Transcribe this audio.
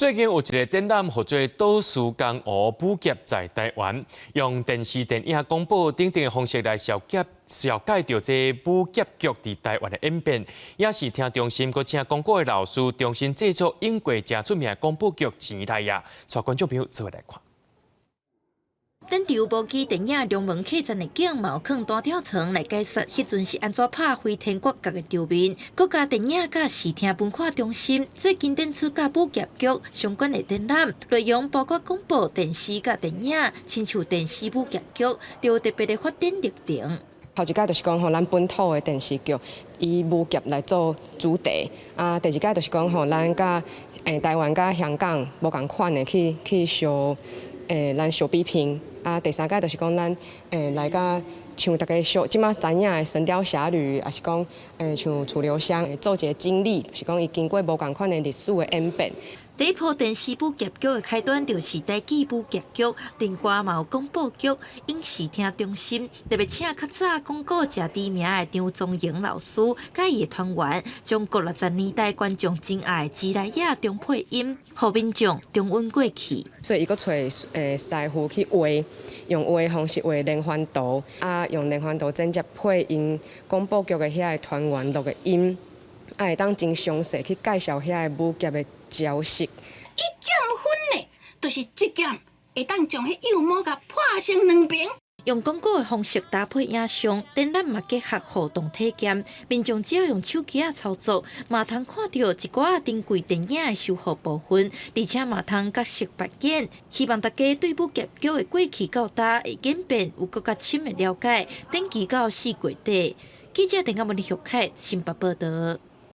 最近有一个展覽，號做倒時江湖武俠在台灣，用電視、電影、廣播等等的方式來紹介紹介著這武俠劇佇台灣的演變。影視聽中心閣請講古的老師重新製作演過誠出名的廣播劇《錢來也》，帶觀眾朋友做伙來看。展場無機電影龍門客棧的景，嘛有囥彈跳床來解說，彼陣是按怎拍飛天國角的場面。國家電影佮視聽文化中心最近展出佮武俠劇相關的展覽，內容包括廣播電視佮電影，親像電視武俠劇，就有特別的發展歷程。頭一擺就是講吼，咱本土的電視劇以武俠來做主題，啊，第二擺就是講吼，咱佮台灣佮香港無仝款的去去相咱相比拼。啊，第三擺就是講咱來佮像大家熟這馬知影的《神鵰俠侶》，抑是講像楚留香做一个整理，就是講伊經過無仝款的歷史的演變。第一波電視武俠劇的開端就是台語武俠劇，另外嘛有廣播劇影視聽中心特別請較早講古誠知名的張宗榮老師，佮伊的團員，將國六十年代觀眾真愛的錢來也重配音，予民眾重溫過去。所以伊閣揣師傅去畫，用畫的方式畫連環圖，啊，用連環圖剪接配音廣播劇的遐个團員錄的音，啊，會當真詳細去介紹遐个武俠的招式。一劍分呢，就是一劍會當將彼幼魔共破成兩爿。用講古的方式搭配影像，展覽嘛結合互動體驗，民眾只要用手機仔操作，嘛通看著一寡珍貴電影的修復部分，而且嘛通角色扮演。希望大家對武俠劇的過去到今的演變有閣較深的了解。展期到四月底，記者鄧阿文的玉凱新北報導。